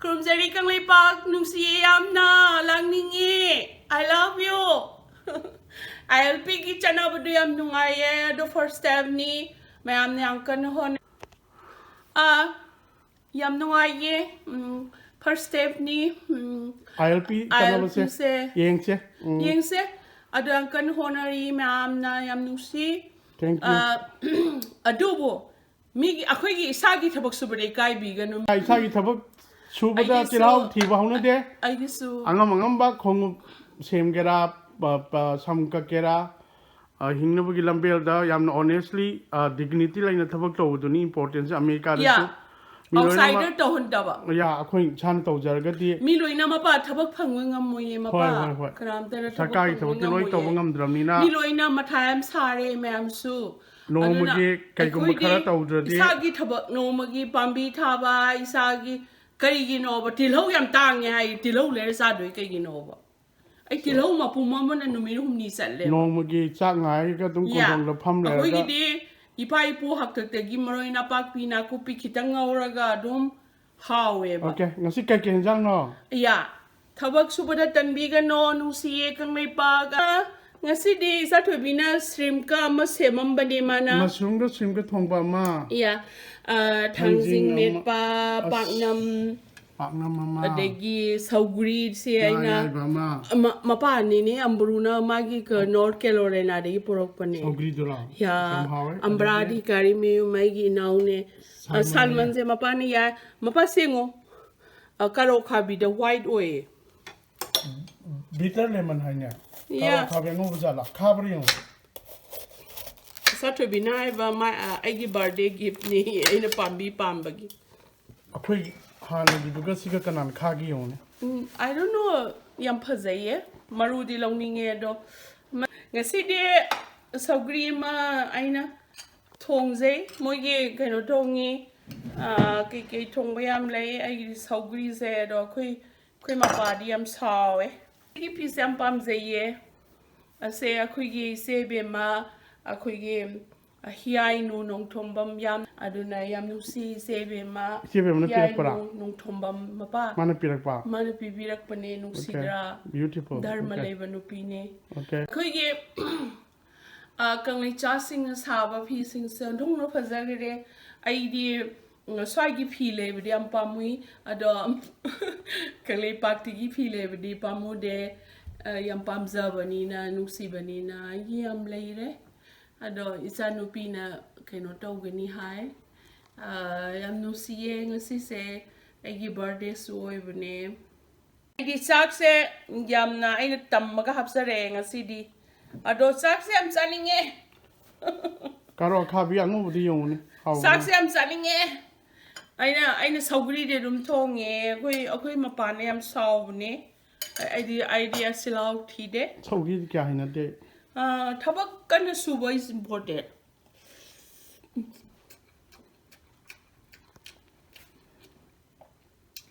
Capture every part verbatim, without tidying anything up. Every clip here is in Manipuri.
ꯈꯨꯔꯨꯝꯖꯔꯤ ꯀꯪꯂꯩꯄꯥꯛ, ꯅꯨꯡꯁꯤꯌꯦ ꯌꯥꯝꯅ, ꯂꯥꯛꯅꯤꯡꯉꯤ꯫ I love you꯫ I L ꯄꯤꯒꯤ ꯆꯠꯅꯕꯗꯨ ꯌꯥꯝ ꯅꯨꯡꯉꯥꯏꯌꯦ꯫ ꯑꯗꯣ first timeꯅꯤ꯫ ꯃꯌꯥꯝꯅ ꯌꯥꯝ ꯀꯟꯅ ꯍꯣꯠꯅ ꯑꯥ, ꯌꯥꯝ ꯅꯨꯡꯉꯥꯏꯌꯦ꯫ ꯎꯝ, first stepꯅꯤ꯫ ꯎꯝ, ꯑꯥꯏ ꯑꯦꯜ ꯄꯤ ꯆꯠꯅꯕꯁꯦ ꯑꯥꯏ ꯑꯦꯜ ꯄꯤꯁꯦ ꯌꯦꯡꯁꯦ꯫ ꯎꯝ꯫ ꯌꯦꯡꯁꯦ꯫ ꯑꯗꯣ ꯌꯥꯝ ꯀꯟꯅ ꯍꯣꯠꯅꯔꯤ ꯃꯌꯥꯝꯅ, ꯌꯥꯝ ꯅꯨꯡꯁꯤ꯫ Thank you꯫ ꯑꯥ, ꯑꯗꯨꯕꯨ ꯃꯤꯒꯤ, ꯑꯩꯈꯣꯏꯒꯤ ꯏꯁꯥꯒꯤ ꯊꯕꯛ ꯁꯨꯕꯗ ꯏꯀꯥꯏꯕꯤꯒꯅꯨ꯫ ꯏꯁꯥꯒꯤ ꯊꯕꯛ ꯁꯨꯕꯗ ꯑꯩꯒꯤꯁꯨ ꯆꯤꯜꯍꯥꯎ ꯊꯤꯕ ꯍꯧꯅꯗꯦ꯫ ꯑꯩꯒꯤꯁꯨ꯫ ꯑꯉꯝ ꯑꯉꯝꯕ ꯈꯣꯡꯎꯞ ꯁꯦꯝꯒꯦꯔꯥ, ꯄ-, ꯄ-, ꯁꯝ ꯀꯛꯀꯦꯔꯥ, ꯑ, ꯍꯤꯡꯅꯕꯒꯤ ꯂꯝꯕꯦꯜꯗ ꯌꯥꯝꯅ honestly, ꯑ, dignity ꯂꯩꯅ ꯊꯕꯛ ꯇꯧꯕꯗꯨꯅꯤ importantꯁꯦ꯫ ꯑꯃꯦꯔꯤꯀꯥꯗꯁꯨ ꯌꯥ꯫ ꯃꯤ ꯂꯣꯏꯅꯃꯛ outsider ꯇꯧꯍꯟꯗꯕ꯫ ꯌꯥ, ꯑꯩꯈꯣꯏ ꯏꯁꯥꯅ ꯇꯧꯖꯔꯒꯗꯤ꯫ ꯃꯤ ꯂꯣꯏꯅ ꯃꯄꯥ ꯊꯕꯛ ꯐꯪꯕ ꯉꯝꯃꯣꯏꯌꯦ, ꯃꯄꯥ꯫ ꯍꯣꯏ, ꯍꯣꯏ, ꯍꯣꯏ꯫ ꯀꯅꯥꯝꯇꯅ ꯊꯕꯛ ꯁꯔꯀꯥꯔꯒꯤ ꯐꯪꯕ ꯊꯕꯛꯇꯤ ꯂꯣꯏ ꯇꯧꯕ ꯉꯝꯃꯣꯏꯌꯦ꯫ ꯉꯝꯗ꯭ꯔꯕꯅꯤꯅ꯫ ꯃꯤ ꯂꯣꯏꯅ ꯃꯊꯥ ꯌꯥꯝ ꯁꯥꯔꯦ ꯃꯌꯥꯝꯁꯨ꯫ ꯅꯣꯡꯃꯒꯤ ꯑꯗꯨꯅ ꯀꯩꯒꯨꯝꯕ ꯈꯔ ꯑꯩꯈꯣꯏꯗꯤ ꯇꯧꯗ꯭ꯔꯗꯤ꯫ ꯏꯁꯥꯒꯤ ꯊꯕꯛ, ꯅꯣꯡꯃꯒꯤ ꯄꯥꯝꯕꯤ ꯊꯥꯕ, ꯏꯁꯥꯒꯤ ꯀꯔꯤꯒꯤꯅꯣꯕ ꯇꯤꯜꯍꯧ ꯌꯥꯝ ꯇꯥꯡꯉꯦ ꯍꯥꯏ? ꯇꯤꯜꯍꯧ ꯂꯩꯔ ꯆꯥꯗꯣꯏ ꯀꯩꯒꯤꯅꯣꯕ? ꯑꯩ ꯇꯤꯜꯍꯧ ꯃꯄꯨꯝ ꯑꯃꯅ ꯅꯨꯃꯤꯠ ꯍꯨꯝꯅꯤ ꯆꯠꯂꯦꯕ꯫ ꯅꯣꯡꯃꯒꯤ ꯆꯥꯛ ꯉꯥꯏꯔꯒ ꯑꯗꯨꯝ ꯌꯥ꯫ ꯀꯣꯟꯊꯣꯡꯗ ꯐꯝ ꯂꯩꯔꯒ꯫ ꯑꯩꯈꯣꯏꯒꯤꯗꯤ ꯏꯄꯥ ꯏꯄꯨ ꯍꯥꯛꯇꯛꯇꯒꯤ ꯃꯔꯣꯏ ꯅꯄꯥꯛꯄꯤ ꯅꯥꯀꯨꯞꯄꯤ ꯈꯤꯇꯪ ꯉꯧꯔꯒ ꯑꯗꯨꯝ ꯍꯥꯎꯋꯦꯕ꯫ Okay, ꯉꯁꯤ ꯀꯩꯀꯩ ꯍꯦꯟꯖꯥꯡꯅꯣ? ꯌꯥ꯫ ꯊꯕꯛ ꯁꯨꯕꯗ ꯇꯟꯕꯤꯒꯅꯣ, ꯅꯨꯡꯁꯤꯌꯦ ꯀꯪꯂꯩꯄꯥꯛ꯫ ꯉꯁꯤꯗꯤ ꯏꯆꯥꯊꯣꯏꯕꯤꯅ shrimpꯀ ꯑꯃ ꯁꯦꯝꯃꯝꯕꯅꯦ ꯃꯥꯅ꯫ Mushroomꯒ shrimpꯀ ꯊꯣꯡꯕ ꯑꯃ꯫ ꯌꯥ꯫ ꯑ, ꯊꯥꯡꯖꯤꯡ ꯊꯥꯡꯖꯤꯡ ꯑꯃ꯫ ꯑꯃꯦꯠꯄ, ꯑꯁ꯫ ꯄꯥꯛꯅꯝ꯫ ꯄꯥꯛꯅꯝ ꯑꯃ꯫ ꯑꯗꯒꯤ ꯁꯧꯒ꯭ꯔꯤꯁꯦ ꯉꯥ ꯑꯩꯅ ꯑꯌꯥꯏꯕ ꯑꯃ꯫ ꯃ-, ꯃꯄꯥꯟꯅꯤꯅꯦ, ꯑꯝꯕ꯭ꯔꯨꯅ ꯃꯥꯒꯤ ꯀ-, North Carolinadꯒꯤ ꯄꯨꯔꯛꯄꯅꯦ꯫ ꯁꯧꯒ꯭ꯔꯤꯗꯨꯔꯣ? ꯌꯥ, ꯌꯥꯝ ꯍꯥꯎꯋꯦ꯫ ꯑꯝꯕ꯭ꯔꯥ ꯑꯗꯒꯤ ꯑꯗꯤꯀꯥꯔꯤ ꯃꯌꯨꯝ ꯑꯩꯒꯤ ꯏꯅꯥꯎꯅꯦ꯫ ꯑ, ꯁꯥꯜꯃꯟꯅꯦ꯫ ꯁꯥꯜꯃꯟꯁꯦ ꯃꯄꯥꯅ ꯌꯥꯏ꯫ ꯃꯄꯥ ꯁꯦꯡꯉꯣ꯫ ꯑ, ꯀꯔꯣ ꯈꯥꯕꯤꯗ white ꯑꯣꯏꯌꯦ꯫ Bitter lemon ꯍꯥꯏꯅꯦ꯫ ꯌꯥ꯫ ꯀꯔꯣ ꯈꯥꯕꯤ ꯑꯉꯧꯕ ꯖꯥꯠꯂꯥ? ꯈꯥꯕ꯭ꯔꯥ ꯌꯦꯡꯉꯣ꯫ ꯏꯆꯥꯊꯣꯏꯕꯤꯅ ꯍꯥꯏꯕ, ꯃꯥ, ꯑ, ꯑꯩꯒꯤ birthday giftꯅꯤ, ꯑꯩꯅ ꯄꯥꯝꯕꯤ ꯄꯥꯝꯕꯒꯤ꯫ ꯑꯩꯈꯣꯏ ꯍꯥꯟꯅꯒꯤꯗꯨꯒ ꯁꯤꯒ ꯀꯅꯥꯅ ꯈꯥꯒꯦ ꯌꯦꯡꯉꯨꯅꯦ꯫ ꯎꯝ, I don't know, ꯌꯥꯝ ꯐꯖꯩꯌꯦ꯫ ꯃꯔꯨꯗꯤ ꯂꯧꯅꯤꯡꯉꯦ ꯑꯗꯣ꯫ ꯃ-, ꯉꯁꯤꯗꯤ ꯁꯧꯒ꯭ꯔꯤ ꯑꯃ ꯑꯩꯅ ꯊꯣꯡꯖꯩ꯫ ꯃꯣꯏꯒꯤ ꯀꯩꯅꯣ ꯊꯣꯡꯉꯤ, ꯑ, ꯀꯩꯀꯩ ꯊꯣꯡꯕ ꯌꯥꯝ ꯂꯩ꯫ ꯑꯩꯒꯤꯗꯤ ꯁꯧꯒ꯭ꯔꯤꯁꯦ ꯑꯗꯣ ꯑꯩꯈꯣꯏ, ꯑꯩꯈꯣꯏ ꯃꯄꯥꯗꯤ ꯌꯥꯝ ꯁꯥꯎꯋꯦ꯫ ꯑꯩꯒꯤ ꯐꯤꯁꯦ ꯌꯥꯝ ꯄꯥꯝꯖꯩꯌꯦ꯫ ꯑꯁꯦ ꯑꯩꯈꯣꯏꯒꯤ ꯏꯆꯦ ꯏꯕꯦꯝꯃ, ꯑꯩꯈꯣꯏꯒꯤ, ꯍꯤꯌꯥꯏꯅꯨ ꯅꯣꯡꯊꯣꯝꯕꯝ ꯌꯥꯝ, ꯑꯗꯨꯅ ꯌꯥꯝ ꯅꯨꯡꯁꯤ ꯏꯆꯦ ꯏꯕꯦꯝꯃ꯫ ꯏꯆꯦ ꯏꯕꯦꯝꯃꯅ ꯄꯤꯔꯛꯄꯔꯥ? ꯍꯤꯌꯥꯏꯅꯨ ꯅꯣꯡꯊꯣꯝꯕꯝ ꯃꯄꯥ꯫ ꯃꯥꯅ ꯄꯤꯔꯛꯄ? ꯃꯥꯅ ꯄꯤꯕꯤꯔꯛꯄꯅꯦ, ꯅꯨꯡꯁꯤꯗ꯭ꯔꯥ? Beautiful. ꯙꯔꯃ Okay. ꯂꯩꯕ ꯅꯨꯄꯤꯅꯦ꯫ Okay. ꯑꯩꯈꯣꯏꯒꯤ ꯑ, ꯀꯪꯂꯩꯆꯥꯁꯤꯡꯅ ꯁꯥꯕ ꯐꯤꯁꯤꯡꯁꯦ ꯑꯣꯟꯊꯣꯛꯅ ꯐꯖꯈ꯭ꯔꯦ꯫ ꯑꯩꯗꯤ ꯎꯝ, ꯁ꯭ꯋꯥꯏꯒꯤ ꯐꯤ ꯂꯩꯕꯗꯤ ꯌꯥꯝ ꯄꯥꯝꯃꯨꯏ, ꯑꯗꯣ ꯀꯪꯂꯩꯄꯥꯛꯇꯒꯤ ꯐꯤ ꯂꯩꯕꯗꯤ ꯄꯥꯝꯃꯨꯗꯦ꯫ ꯑ, ꯌꯥꯝ ꯄꯥꯝꯖꯕꯅꯤꯅ, ꯅꯨꯡꯁꯤꯕꯅꯤꯅ ꯑꯩꯒꯤ ꯌꯥꯝ ꯂꯩꯔꯦ꯫ ꯑꯗꯣ ꯏꯆꯥꯅꯨꯄꯤꯅ ꯀꯩꯅꯣ ꯇꯧꯒꯅꯤ ꯍꯥꯏ꯫ ꯑ, ꯌꯥꯝ ꯅꯨꯡꯁꯤꯌꯦ꯫ ꯉꯁꯤꯁꯦ ꯑꯩꯒꯤ ꯕꯥꯔꯗꯦꯁꯨ ꯑꯣꯏꯕꯅꯦ꯫ ꯑꯩꯗꯤ ꯆꯥꯛꯁꯦ ꯌꯥꯝꯅ ꯑꯩꯅ ꯇꯝꯃꯒ ꯍꯥꯞꯆꯔꯛꯑꯦ ꯉꯁꯤꯗꯤ꯫ ꯑꯗꯣ ꯆꯥꯛꯁꯦ ꯌꯥꯝ ꯆꯥꯅꯤꯡꯉꯦ꯫ ꯀꯥꯔꯣ ꯑꯈꯥꯕꯤ ꯑꯉꯧꯕꯗꯤ ꯌꯦꯡꯉꯨꯅꯦ, ꯍꯥꯎꯕꯅꯦ꯫ ꯆꯥꯛꯁꯦ ꯌꯥꯝ ꯆꯥꯅꯤꯡꯉꯦ꯫ ꯑꯩꯅ ꯑꯩꯅ ꯁꯧꯒ꯭ꯔꯤꯗꯤ ꯑꯗꯨꯝ ꯊꯣꯡꯉꯦ꯫ ꯑꯩꯈꯣꯏ ꯑꯩꯈꯣꯏ ꯃꯄꯥꯅ ꯌꯥꯝ ꯁꯥꯎꯕꯅꯦ꯫ ꯑꯩꯗꯤ ꯑꯩꯗꯤ ꯑꯁꯤꯜꯍꯥꯎ ꯊꯤꯗꯦ꯫ ꯁꯧꯒ꯭ꯔꯤꯗꯤ ꯀꯌꯥ ꯍꯩꯅꯗꯦ꯫ ꯑ, ꯊꯕꯛ ꯀꯟꯅ ꯁꯨꯕ is important꯫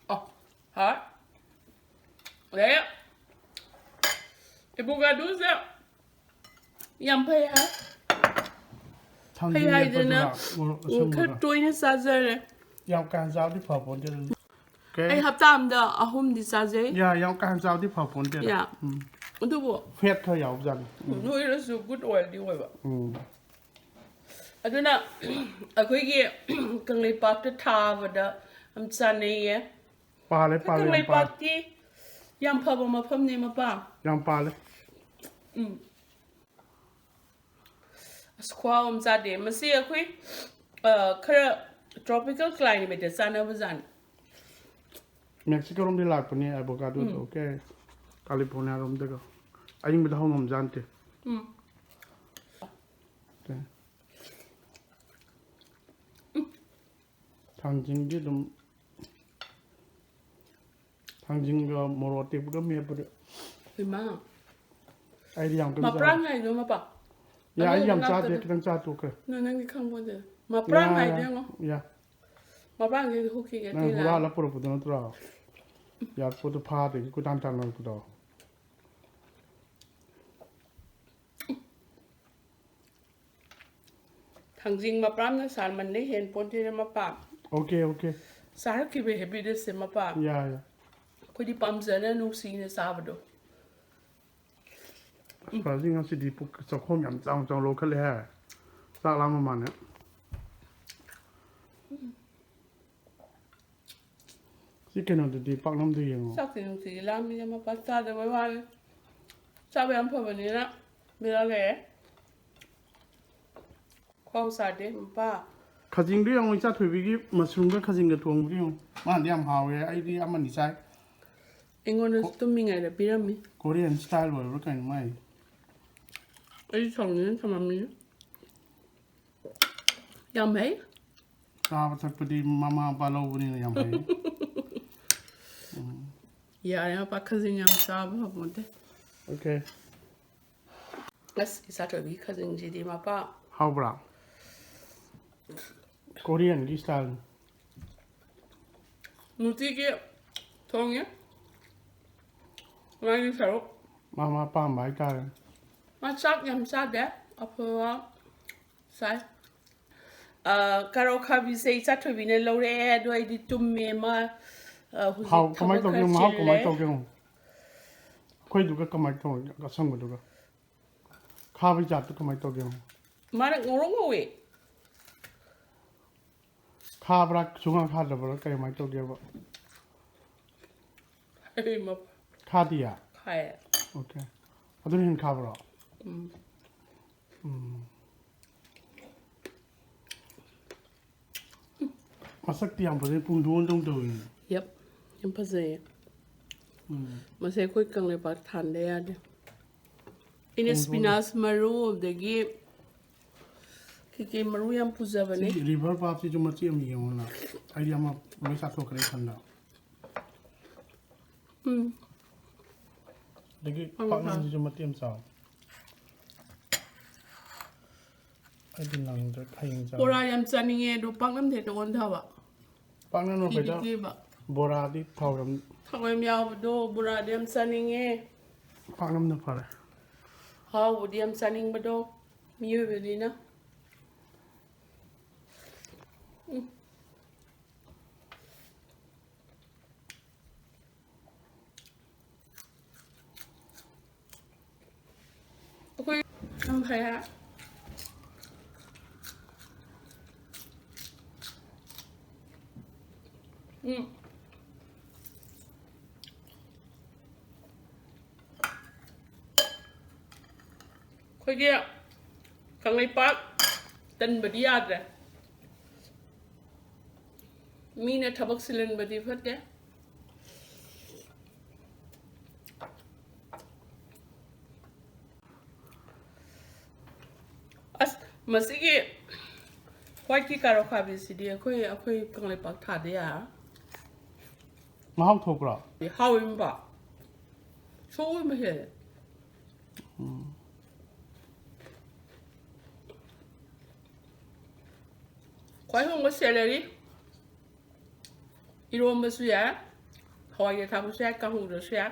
ꯑ, ꯍꯣꯏ꯫ ꯑꯗꯩ ꯑꯦꯚꯣꯀꯥꯗꯣꯁꯦ ꯌꯥꯝ ꯐꯩ ꯍꯥꯏ꯫ ꯐꯩ ꯊꯥꯡꯖꯤꯡ ꯍꯥꯏꯗꯅ ꯃꯦꯠꯄꯗꯨꯔꯥ? ꯃꯣꯔꯣꯛ ꯎꯝ, ꯈꯔ ꯑꯁꯨꯕꯗꯨꯔꯥ? ꯇꯣꯏꯅ ꯆꯥꯖꯔꯦ꯫ ꯌꯥꯝ ꯀꯥ ꯍꯦꯟꯅ ꯆꯥꯕꯗꯤ ꯐꯄꯣꯟꯇꯦꯗ꯫ Okay. ꯑꯩ ꯍꯞꯇꯥ ꯑꯝꯗ ꯑꯍꯨꯝꯗꯤ ꯆꯥꯖꯩ꯫ ꯌꯥ, ꯌꯥꯝ ꯀꯥ ꯍꯦꯟꯅ ꯆꯥꯕꯗꯤ ꯐꯄꯣꯟꯇꯦꯗ꯫ ꯌꯥ꯫ ꯎꯝ. ꯑꯗꯨꯕꯨ Fat ꯈꯔ ꯌꯥꯎꯕꯖꯥꯠꯅꯤ꯫ ꯎꯝ. ꯅꯣꯏꯔꯁꯨ good ꯑꯣꯏꯔꯗꯤ ꯑꯣꯏꯕ꯫ ꯎꯝ. ꯑꯗꯨꯅ ꯑꯩꯈꯣꯏꯒꯤ ꯀꯪꯂꯩꯄꯥꯛꯇ ꯊꯥꯕꯗ ꯌꯥꯝ ꯆꯥꯅꯩꯌꯦ꯫ ꯄꯥꯜꯂꯦ, ꯄꯥꯜꯂꯦ, ꯌꯥꯝ ꯄꯥꯜꯂꯦ꯫ ꯀꯪꯂꯩꯄꯥꯛꯇꯤ ꯌꯥꯝ ꯐꯕ ꯃꯐꯝꯅꯦ ꯃꯄꯥ꯫ ꯌꯥꯝ ꯄꯥꯜꯂꯦ꯫ ꯎꯝ꯫ ꯑꯁ, ꯈꯨꯍꯥꯎ ꯑꯃ ꯆꯥꯗꯦ꯫ ꯃꯁꯤ ꯑꯩꯈꯣꯏ, ꯑ, ꯈꯔ tropical climateꯇ ꯆꯥꯅꯕꯖꯥꯠꯅꯤ꯫ Mexico ꯔꯣꯝꯗꯒꯤ ꯂꯥꯛꯄꯅꯦ ꯑꯦꯚꯣꯀꯥꯗꯣꯗꯣ꯫ ꯎꯝ. Okay. California ꯔꯣꯝꯗꯒ꯫ ꯑꯌꯤꯡꯕꯗ ꯍꯧꯉꯝꯖꯥꯠ ꯅꯠꯇꯦ꯫ ꯎꯝ. Okay. ꯊꯥꯡꯖꯤꯡꯗꯤ ꯑꯗꯨꯝ, ꯊꯥꯡꯖꯤꯡꯒ ꯃꯣꯔꯣꯛ ꯑꯇꯦꯛꯄꯒ ꯃꯦꯠꯄꯗ꯫ ꯏꯃꯥ꯫ ꯑꯩꯗꯤ ꯌꯥꯝ ꯀꯟꯅ ꯆꯥꯗꯦ꯫ ꯃꯄ꯭ꯔꯥꯡ ꯍꯥꯏꯗꯣ ꯃꯄꯥ? ꯌꯥ, ꯑꯩ ꯌꯥꯝ ꯑꯗꯨ ꯆꯥꯗꯦ, ꯉꯥꯛꯇꯅꯤ꯫ ꯈꯤꯇꯪ ꯆꯥ ꯇꯣꯛꯈ꯭ꯔꯦ꯫ ꯅꯪ, ꯅꯪꯗꯤ ꯈꯪꯕꯣꯟꯗꯦ꯫ ꯃꯄ꯭ꯔꯥꯡ ꯌꯥ, ꯍꯥꯏꯗꯣ ꯌꯥ, ꯌꯦꯡꯉꯣ꯫ ꯌꯥ꯫ ꯃꯄ꯭ꯔꯥꯡꯁꯦ ꯍꯨꯛꯈꯤꯒꯦ ꯅꯪ ꯇꯤꯜꯂꯥ꯫ ꯍꯨꯔꯥꯜꯂ ꯄꯨꯔꯛꯄꯗꯣ ꯅꯠꯇ꯭ꯔꯣ? Airportꯇ ꯐꯥꯗꯒꯤ ꯀꯣꯏꯇꯥꯟ ꯇꯥꯟꯅꯔꯛꯄꯗꯣ꯫ ꯊꯥꯡꯖꯤꯡ ꯃꯄꯥꯝꯅ ꯁꯥꯃꯟꯗꯩ ꯍꯦꯟ ꯄꯣꯟꯇꯦꯅ ꯃꯄꯥ꯫ Okay, okay. ꯆꯥꯔꯛꯈꯤꯕ habit ꯑꯁꯦ ꯃꯄꯥ꯫ Yeah, yeah. ꯑꯩꯈꯣꯏꯗꯤ ꯄꯥꯝꯖꯅ ꯅꯨꯡꯁꯤꯅ ꯆꯥꯕꯗꯣ꯫ ꯑꯁ, ꯐꯥꯖꯤ ꯉꯁꯤꯗꯤ ꯄꯨꯛ ꯆꯥꯛꯈꯣꯝ ꯌꯥꯝ ꯆꯥꯎ ꯆꯥꯎ ꯂꯧꯈꯠꯂꯦ ꯍꯥꯏ꯫ ꯆꯥꯛ ꯂꯥꯝꯕ ꯃꯥꯜꯂꯦ꯫ ꯁꯤ ꯀꯩꯅꯣꯗꯨꯗꯤ, ꯄꯥꯛꯅꯝꯗꯨ ꯌꯦꯡꯉꯣ꯫ ꯆꯥꯛꯇꯤ ꯅꯨꯡꯇꯤꯒꯤ ꯂꯥꯝꯃꯤꯅ ꯃꯄꯥ ꯆꯥꯗꯕꯩ ꯋꯥꯅꯤ꯫ ꯆꯥꯕ ꯌꯥꯝ ꯐꯕꯅꯤꯅ ꯕꯦꯔꯥ ꯂꯩꯔꯦ꯫ ꯈ꯭ꯋꯥꯡ ꯆꯥꯗꯦ ꯃꯄꯥ꯫ ꯈꯖꯤꯡꯗꯨ ꯌꯦꯡꯉꯣ, ꯏꯆꯥ ꯊꯣꯏꯕꯤꯒꯤ mushroomꯒ ꯈꯖꯤꯡꯒ ꯊꯣꯡꯕꯗꯨ ꯌꯦꯡꯉꯣ꯫ ꯃꯥꯅꯗꯤ ꯌꯥꯝ ꯍꯥꯎꯋꯦ, ꯑꯩꯗꯤ ꯑꯃꯅꯤ ꯆꯥꯏ꯫ ꯑꯩꯉꯣꯟꯗꯁꯨ ꯇꯨꯝꯃꯤꯉꯩꯗ ꯄꯤꯔꯝꯃꯤ꯫ Korean style ꯑꯣꯏꯕ꯭ꯔꯥ ꯀꯩꯅꯣ ꯃꯥꯏ? ꯑꯩꯁꯨ ꯁꯥꯎꯅꯤꯡꯉ ꯊꯝꯃꯝꯃꯤꯅꯦ꯫ ꯌꯥꯝ ꯍꯩ꯫ ꯆꯥꯕ ꯊꯛꯄꯗꯤ ꯃꯃꯥ ꯃꯄꯥ ꯂꯧꯕꯅꯤꯅ ꯌꯥꯝ ꯐꯩ꯫ ꯌꯥꯔꯦ ꯃꯄꯥ, ꯈꯖꯤꯡ ꯌꯥꯝ ꯆꯥꯕ ꯐꯄꯣꯟꯇꯦ꯫ Okay. ꯑꯁ, ꯏꯆꯥꯊꯣꯏꯕꯤ ꯈꯖꯤꯡꯁꯤꯗꯤ ꯃꯄꯥ꯫ ꯍꯥꯎꯕ꯭ꯔꯥ? Koreanꯒꯤ style꯫ ꯅꯨꯡꯇꯤꯒꯤ ꯊꯣꯡꯉꯦ꯫ ꯃꯥꯒꯤ ꯁꯔꯨꯛ꯫ ꯃꯥ ꯃꯥ ꯑꯄꯥꯝꯕ ꯍꯥꯏꯇꯥꯔꯦ꯫ ꯃꯥ ꯆꯥꯛ ꯌꯥꯝ ꯆꯥꯗꯦ꯫ ꯑꯐꯕ ꯆꯥꯏ꯫ ꯑ, ꯀꯥꯔꯣ ꯈꯥꯕꯤꯁꯦ ꯏꯆꯥꯊꯣꯏꯕꯤꯅ ꯂꯧꯔꯛꯑꯦ, ꯑꯗꯣ ꯑꯩꯗꯤ ꯇꯨꯝꯃꯦ꯫ ꯃꯥ, ꯑ, ꯍꯧꯖꯤꯛ ꯍꯥꯎ, ꯀꯃꯥꯏꯅ ꯊꯕꯛ ꯇꯧꯒꯦ? ꯈꯔ ꯃꯍꯥꯎ ꯆꯤꯜꯂꯦ꯫ ꯀꯃꯥꯏꯅ ꯇꯧꯒꯦ? ꯑꯩꯈꯣꯏꯗꯨꯒ ꯀꯃꯥꯏꯅ ꯇꯧꯒꯦ? ꯑꯁꯪꯕꯗꯨꯒ꯫ ꯈꯥꯕꯩ ꯖꯥꯠꯇꯨ ꯀꯃꯥꯏꯅ ꯇꯧꯒꯦ? ꯃꯥꯅ ꯉꯧꯔꯣꯛ ꯉꯧꯋꯦ꯫ ꯈꯥꯕ꯭ꯔꯥ, ꯁꯨꯡꯈꯥ ꯈꯥꯗꯕ꯭ꯔꯥ, ꯀꯃꯥꯏꯅ ꯇꯧꯒꯦꯕ? ꯑꯩ ꯃ-, ꯈꯥꯗꯤꯌꯦ? ꯈꯥꯏꯌꯦ꯫ Okay. ꯑꯗꯨꯅ ꯍꯦꯟꯅ ꯈꯥꯕ꯭ꯔꯣ? ꯎꯝ꯫ ꯎꯝ꯫ ꯃꯁꯛꯇꯤ ꯌꯥꯝ ꯐꯖꯩ, ꯄꯨꯡꯗꯣꯟꯗꯧꯅ ꯇꯧꯋꯤꯅꯦ꯫ Yep, ꯌꯥꯝ ꯐꯖꯩꯌꯦ꯫ ꯎꯝ꯫ ꯃꯁꯤ ꯑꯩꯈꯣꯏ ꯀꯪꯂꯩꯄꯥꯛ ꯊꯥꯟꯗ ꯌꯥꯗꯦ꯫ ꯑꯩꯅ ꯄꯨꯡꯗꯣꯟ꯫ Spinach ꯃꯔꯨ, ꯑꯗꯒꯤ ꯀꯩꯀꯩ ꯃꯔꯨ ꯌꯥꯝ ꯄꯨꯖꯕꯅꯦ꯫ ꯁꯤ river ꯄꯥꯞꯁꯤꯁꯨ ꯃꯆꯦꯠ ꯑꯃ ꯌꯦꯡꯉꯨꯅ꯫ ꯑꯩꯗꯤ ꯑꯃ ꯂꯣꯏ ꯆꯥꯊꯣꯛꯈ꯭ꯔꯦ ꯏꯊꯟꯗ꯫ ꯎꯝ꯫ ꯑꯗꯒꯤ ꯎꯝ, ꯄꯥꯛꯅꯝꯁꯤꯁꯨ ꯃꯇꯦꯛ ꯑꯃ ꯆꯥꯎ꯫ ꯑꯩꯗꯤ ꯅꯪꯗ꯭ꯔꯦ, ꯍꯌꯦꯡ ꯆꯥꯎ꯫ ꯕꯣꯔꯥ ꯌꯥꯝ ꯆꯥꯅꯤꯡꯉꯦ, ꯑꯗꯣ ꯄꯥꯛꯅꯝꯗꯤ ꯍꯦꯛꯇ ꯑꯣꯟꯊꯕ꯫ ꯄꯥꯛꯅꯝ ꯀꯤꯗꯤ ꯅꯣꯏꯗ ꯀꯤꯕ꯫ ꯕꯣꯔꯥꯗꯤ ꯊꯥꯎ ꯌꯥꯝ꯫ ꯊꯥꯎ ꯌꯥꯝ ꯌꯥꯎꯕꯗꯣ ꯕꯣꯔꯥꯗꯤ ꯌꯥꯝ ꯆꯥꯅꯤꯡꯉꯦ꯫ ꯄꯥꯛꯅꯝꯅ ꯐꯔꯦ꯫ ꯍꯥꯎꯕꯗꯤ ꯌꯥꯝ ꯆꯥꯅꯤꯡꯕꯗꯣ ꯃꯤꯑꯣꯏꯕꯅꯤꯅ꯫ ꯌꯥꯝ ꯐꯩ ꯍꯥꯏ꯫ ꯎꯝ꯫ ꯑꯩꯈꯣꯏꯒꯤ ꯀꯪꯂꯩꯄꯥꯛ ꯇꯟꯕꯗꯤ ꯌꯥꯗ꯭ꯔꯦ꯫ ꯃꯤꯅ ꯊꯕꯛ ꯁꯤꯜꯍꯟꯕꯗꯤ ꯐꯠꯇꯦ꯫ ꯑꯁ, ꯃꯁꯤꯒꯤ whiteꯀꯤ ꯀꯥꯔꯣꯠ ꯑꯈꯥꯕꯤꯁꯤꯗꯤ ꯑꯩꯈꯣꯏ, ꯑꯩꯈꯣꯏ ꯀꯪꯂꯩꯄꯥꯛ ꯊꯥꯗ ꯌꯥꯔꯔꯣꯏ꯫ ꯃꯍꯥꯎ ꯊꯣꯛꯄ꯭ꯔꯣ? ꯍꯥꯎꯋꯦ ꯏꯃꯥ꯫ ꯁꯣꯝ ꯑꯣꯏꯕ ꯍꯦꯜꯂꯦ꯫ ꯎꯝ꯫ ꯈ꯭ꯋꯥꯏ ꯍꯣꯡꯕ celery꯫ ꯏꯔꯣꯝꯕꯁꯨ ꯌꯥꯏ, ꯍꯋꯥꯏꯖꯥꯔ ꯊꯥꯛꯄꯁꯨ ꯌꯥꯏ, ꯀꯥꯡꯍꯧꯗꯁꯨ ꯌꯥꯏ꯫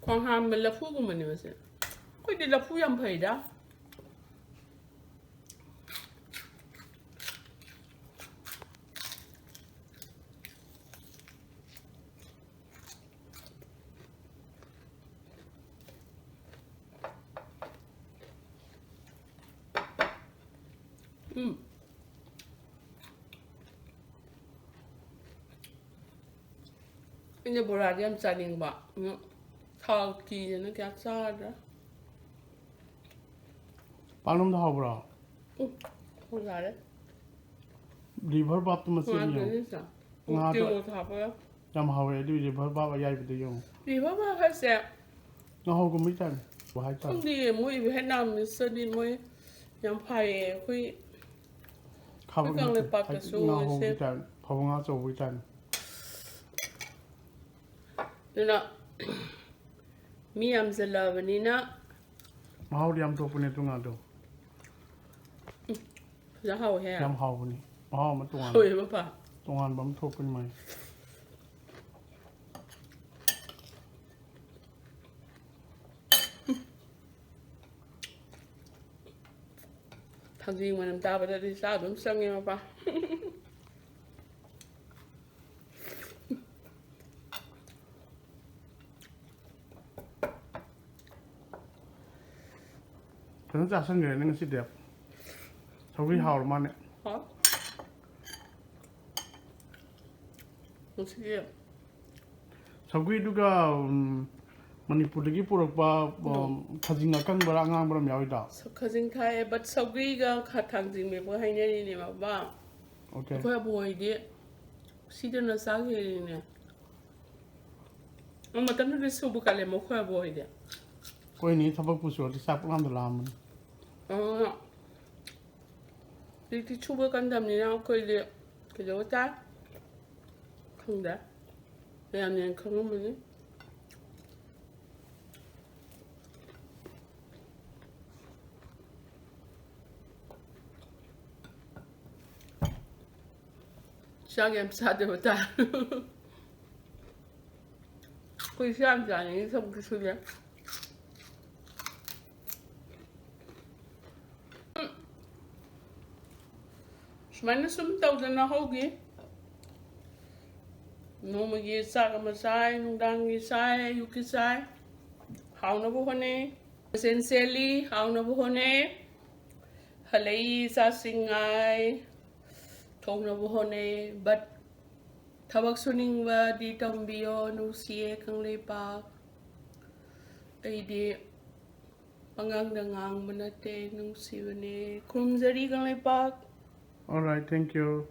ꯈꯣꯡꯍꯥꯝꯕ ꯂꯐꯨꯒꯨꯝꯕꯅꯦ ꯃꯁꯦ꯫ ꯑꯩꯈꯣꯏꯗꯤ ꯂꯐꯨ ꯌꯥꯝ ꯐꯩꯗ꯫ ꯎꯝ꯫ ꯑꯩꯅ ꯕꯣꯔꯥꯗꯤ ꯌꯥꯝ ꯆꯥꯅꯤꯡꯕ, ꯎꯝ, ꯊꯥꯎ ꯀꯤꯗꯅ ꯀꯌꯥ ꯆꯥꯗ꯭ꯔꯦ꯫ ꯄꯥꯛꯅꯝꯗꯣ ꯍꯥꯎꯕ꯭ꯔꯣ? ꯎꯝ, ꯌꯥꯔꯦ꯫ River ꯄꯥꯞꯇꯣ ꯃꯆꯦꯠ ꯌꯦꯡꯉꯣ꯫ ꯉꯥꯗꯨꯅꯤ ꯆꯥ-, ꯉꯥꯗꯣ ꯇꯤꯜꯍꯧ ꯊꯥꯛꯄꯒ꯫ ꯌꯥꯝ ꯍꯥꯎꯋꯦ ꯑꯗꯨ river ꯄꯥꯞ ꯑꯌꯥꯏꯕꯗꯣ ꯌꯦꯡꯉꯣ꯫ River ꯄꯥꯞ ꯍꯥꯏꯁꯦ ꯉꯥꯍꯧꯒꯨꯝꯕꯩ type ꯍꯥꯏꯇꯥꯔꯦ꯫ ꯈꯪꯗꯤꯌꯦ, ꯃꯣꯏ Vietnamese ꯇꯗꯤ ꯃꯣꯏ ꯌꯥꯝ ꯐꯩꯌꯦ꯫ ꯑꯩꯈꯣꯏ, ꯈꯥꯕꯩ ꯑꯩꯈꯣꯏ ꯅꯠꯇꯦ, ꯀꯪꯂꯩꯄꯥꯛꯇꯁꯨ ꯍꯥꯏꯗꯤ ꯉꯥꯍꯧꯒꯤ ꯃꯣꯏꯁꯦ type, ꯐꯕꯧꯉꯥ ꯑꯆꯧꯕꯒꯤ type꯫ ꯑꯗꯨꯅ ꯃꯤ ꯌꯥꯝꯁꯤꯜꯂꯛꯑꯕꯅꯤꯅ꯫ ꯃꯍꯥꯎꯗꯤ ꯌꯥꯝ ꯊꯣꯛꯄꯅꯦ ꯑꯗꯨ ꯉꯥꯗꯣ꯫ ꯐꯖ ꯍꯥꯎꯋꯦꯍꯦ꯫ ꯌꯥꯝ ꯍꯥꯎꯕꯅꯤ꯫ ꯃꯍꯥꯎ ꯑꯃ ꯇꯣꯉꯥꯟꯕ꯫ ꯍꯥꯎꯋꯦ ꯃꯄꯥ꯫ ꯇꯣꯉꯥꯟꯕ ꯑꯃ ꯊꯣꯛꯄꯅꯤ ꯃꯥꯏ꯫ ꯊꯥꯡꯖꯤꯡ ꯃꯅꯝ ꯇꯥꯕꯗꯗꯤ ꯆꯥꯛ ꯑꯗꯨꯝ ꯆꯪꯉꯦ ꯃꯄꯥ꯫ ꯐꯖꯅ ꯆꯥꯁꯟꯈ꯭ꯔꯦꯅꯦ ꯉꯁꯤꯗꯤ꯫ ꯁꯧꯒ꯭ꯔꯤ ꯍꯥꯎꯔ ꯃꯥꯅꯦ꯫ ꯍꯥꯎ꯫ ꯉꯁꯤꯗꯤ ꯁꯧꯒ꯭ꯔꯤꯗꯨꯒ ꯎꯝ, ꯃꯅꯤꯄꯨꯔꯗꯒꯤ ꯄꯨꯔꯛꯄ ꯎꯝ, ꯈꯥꯖꯤꯡ ꯑꯀꯪꯕꯔꯥ ꯑꯉꯥꯡꯕꯔꯥ ꯑꯃ ꯌꯥꯎꯋꯤꯗ꯫ ꯁ- ꯈꯥꯖꯤꯡ ꯊꯥꯏꯑꯦ, but ꯁꯧꯒ꯭ꯔꯤꯒ ꯈ- ꯊꯥꯡꯖꯤꯡ ꯃꯦꯠꯄꯒ ꯍꯥꯏꯅꯔꯤꯅꯦ ꯃꯃꯥ꯫ Okay. ꯑꯩꯈꯣꯏ ꯑꯕꯣꯏꯗꯤ ꯁꯤꯗꯅ ꯆꯥꯛ ꯍꯦꯜꯂꯤꯅꯦ꯫ ꯃꯇꯝꯗꯨꯗ ꯁꯨꯕ ꯀꯜꯂꯦ ꯃꯈꯣꯏ ꯑꯕꯣꯏꯗꯤ꯫ ꯑꯩꯈꯣꯏꯅꯤ ꯊꯕꯛꯄꯨ ꯁꯨꯔꯗꯤ ꯆꯥꯛ ꯄꯨꯛꯂꯥꯝꯗ ꯂꯥꯝꯕꯅꯤ꯫ ꯑꯗꯨꯅ ꯍꯧꯖꯤꯛꯇꯤ ꯁꯨꯕ ꯀꯟꯗꯕꯅꯤꯅ ꯑꯩꯈꯣꯏꯗꯤ ꯀꯩꯗꯧꯕ ꯇꯥꯏ? ꯈꯪꯗꯦ꯫ ꯃꯌꯥꯝꯅ ꯍꯦꯟꯅ ꯈꯪꯉꯝꯃꯅꯤ꯫ ꯆꯥꯛ ꯌꯥꯝ ꯆꯥꯗꯕ ꯇꯥꯏ꯫ ꯑꯩꯈꯣꯏ ꯆꯥꯛ ꯌꯥꯝ ꯆꯥꯅꯤꯡꯉꯤ ꯊꯕꯛꯁꯨ ꯁꯨꯗꯦ꯫ ꯁꯨꯃꯥꯏꯅ ꯁꯨꯝ ꯇꯧꯗꯅ ꯍꯧꯈꯤ꯫ ꯅꯣꯡꯃꯒꯤ ꯆꯥꯛ ꯑꯃ ꯆꯥꯏ, ꯅꯨꯡꯗꯥꯡꯒꯤ ꯆꯥꯏ, ꯑꯌꯨꯛꯀꯤ ꯆꯥꯏ꯫ ꯍꯥꯎꯅꯕ ꯍꯣꯠꯅꯩ꯫ ꯃꯁꯦꯟ ꯆꯦꯜꯂꯤ, ꯍꯥꯎꯅꯕ ꯍꯣꯠꯅꯩ꯫ ꯍꯜꯂꯛꯏ, ꯆꯥꯁꯤꯡꯉꯥꯏ ꯊꯣꯡꯅꯕ ꯍꯣꯠꯅꯩ꯫ But ꯊꯕꯛ ꯁꯨꯅꯤꯡꯕꯗꯤ ꯇꯝꯕꯤꯌꯣ, ꯅꯨꯡꯁꯤꯌꯦ ꯀꯪꯂꯩꯄꯥꯛ꯫ ꯑꯩꯗꯤ ꯄꯉꯥꯡꯗ ꯉꯥꯡꯕ ꯅꯠꯇꯦ, ꯅꯨꯡꯁꯤꯕꯅꯦ꯫ ꯈꯨꯔꯨꯝꯖꯔꯤ ꯀꯪꯂꯩꯄꯥꯛ꯫ Alright, thank you.